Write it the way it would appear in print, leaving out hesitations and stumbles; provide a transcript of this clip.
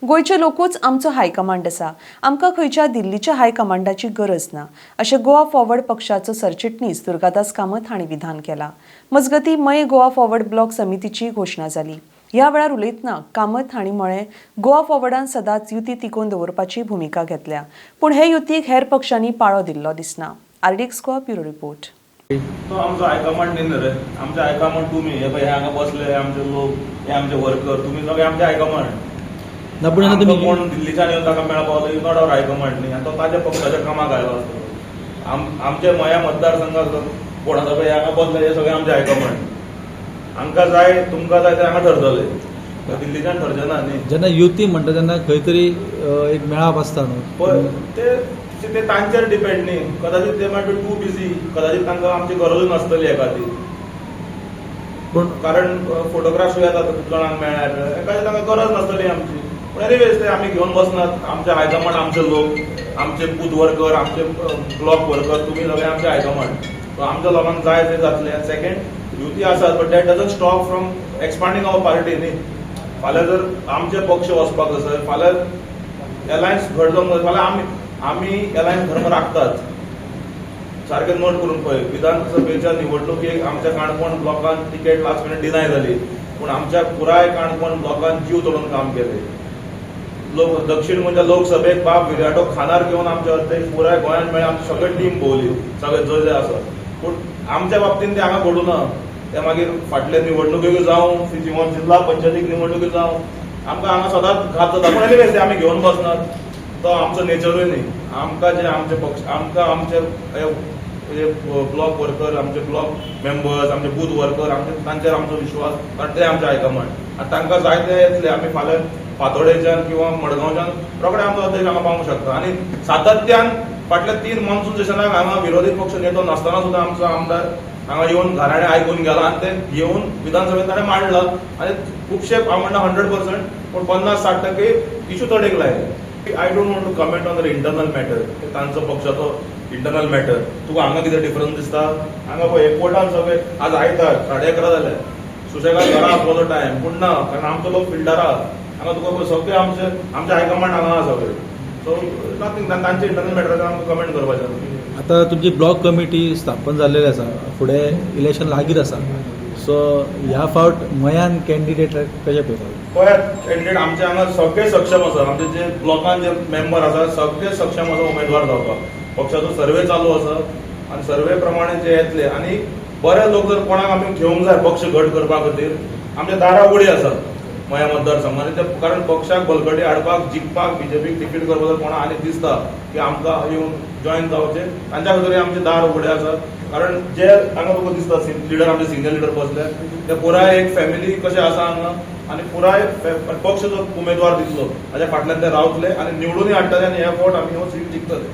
गोंयचे लोकूच आमचो हायकमांड आसा. आमकां खंयच्या दिल्लीच्या हायकमांडाची गरज ना, अशें गोवा फॉरवर्ड पक्षाचो सरचिटणीस दुर्गादास कामत हांणी विधान केलां. मजगतीं, मये गोवा फॉरवर्ड ब्लॉक समितीची घोशणा जाली. ह्या वेळार उलयतना कामत हांणी म्हळें, गोवा फॉरवर्डान सदांच युती तिगोवन दवरपाची भुमिका घेतल्या, पूण हे युतीक हेर पक्षांनी पाळो दिल्लो दिसना. RDX Goa, bureau report. तो आमचो हायकमांड न्ही रे. आमचे हायकमांड तुमी. हे पळय, हे हांगा बसले आमचे लोक, हे आमचे वर्कर, तुमी सगळे आमचे हायकमांड. ना, पूण जेन्ना तुमी कोण दिल्लीच्यान येवन ताका मेळपाक पावलो, not our high command न्ही. आनी तो ताच्या पक्षाच्या कामाक आयलो आसतलो. आमचे मया मतदारसंघात कोण आसा पळय, हांगा बसले, हे सगळे आमचे हायकमांड. आमकां जाय, तुमकां जाय ते हांगा ठरतले, दिल्लीच्यान ठरचे ना न्ही. जेन्ना युती म्हणटा तेन्ना खंय तरी एक मेळाप आसता न्हू? पळय, ते ते तांचेर डिपेंड न्ही. कदाचित ते मायट बी टू बिझी, कदाचित तांकां आमची गरजूच नासतली एखादी. पूण कारण फोटोग्राफ येतात खूब जाणांक मेळ्ळ्यार, एखादी तांकां गरज नासतली आमची. पूण एनिवेज, ते आमी घेवन बसनात. आमचे हायकमांड आमचे लोक, आमचे बूथ वर्कर, आमचे ब्लॉक वर्कर, तुमी सगळे आमचे हायकमांड. सो आमच्या लोकांक जाय ते जातले. सेकंड, युती आसात, but that doesn't stop from expanding our party न्ही. फाल्यां जर आमचे पक्ष वचपाक आसा, फाल्यां एलायन्स घट जावंक जाय, फाल्यां आमी एलायन्स धर्म राखतात. सारकें नोट करून पळय, विधानसभेच्या निवडणुकेक आमच्या काणकोण ब्लॉकान तिकेट लास्ट मिनिट डिनाय जाली, पूण आमच्या पुराय काणकोण ब्लॉकान जीव तोडून काम केलें. लोक दक्षिण गोंयच्या लोकसभेक बाब विराटो खानार घेवन आमचे अध्यक्ष पुराय गोंयांत मेळ्ळे. आमची सगळी टीम भोवली, सगळे जय जय आसा. पूण आमच्या बाबतीन ते हांगा घडूं ना. ते मागीर फाटले निवडणुकेक जावं किंवा जिल्हा पंचायतीक निवडणुकेक जावं, आमकां हांगा सदांच घात जाता. पूण एनिवेज, ते आमी घेवन बसनात. तो आमचो नेचरूय न्ही. आमकां जे आमचे पक्ष, आमकां आमचे हे ब्लॉक वर्कर, आमचे ब्लॉक मेंबर्स, आमचे बूथ वर्कर, आमचे तांचेर आमचो विश्वास, कारण ते आमचे हायकमांड आनी तांकां जाय ते येतले. आमी फाल्यां फातोडेच्यान किंवा मडगांवच्यान रोखडे आमचो अध्यक्ष हांगा पावूंक शकता. आनी सातत्यान फाटल्या 3 मॉन्सून सेशनाक हांगा विरोधी पक्ष नेतो नासतना सुद्दां आमचो आमदार हांगा येवन घराणे आयकून गेला आनी ते येवन विधानसभेत ताणें मांडला. आनी खुबशे, हांव म्हणटा 100%, पूण 50-60% इशू तडेक लायले. I don't want to comment on the internal matter. तांचो पक्षाचो इंटरनल मॅटर. तुका हांगा कितें डिफरन्स दिसता? हांगा पळय, एकवटान सगळे. आज आयतार, 11:30 जाले, सुशेगाद घरा आसपाचो टायम, पूण ना, कारण आमचो लोक फिल्डार आहा. हांगा तुका पळय, सगळे आमचे हायकमांड हांगा आहा सगळे. सो नथींग, तांचे इंटरनल मॅटराचेर आमकां कमेंट करपाचें. आता तुमची ब्लॉक कमिटी स्थापन जाल्लेली आसा, फुडें इलेक्शन लागींच आसा, सो ह्या फावट मयान कॅन्डिडेट कशें पळयता? पळयात, कॅन्डिडेट आमचे हांगा सगळे सक्षम आसा. आमचे जे ब्लॉकान जे मेंबर आसा, सगळे सक्षम आसा उमेदवार जावपाक. पक्षाचो सर्वे चालू आसा आनी सर्वे प्रमाणे जे येतले आनी बरे लोक जर कोणाक आमी घेवंक जाय पक्ष घट करपा खातीर, आमच्या दारां उगडी आसा मया मतदारसंघ. आनी ते कारण पक्षाक बलकटी हाडपाक, जिखपाक, बीजेपीक डिफीट करपाक जर कोणाक आनी दिसता की आमकां येवन जॉयन जावचें, तांच्या खातीर आमचे दार उगडे आसा. कारण जे हांगा तुका दिसता लिडर, आमचे सिनियर लिडर बसले, ते पुराय एक फॅमिली कशें आसा हांगा. आनी पुराय पक्ष जो उमेदवार दितलो ताच्या फाटल्यान ते रावतले आनी निवडूनय हाडटले आनी ह्या फावट आमी हो सीट जिखतले.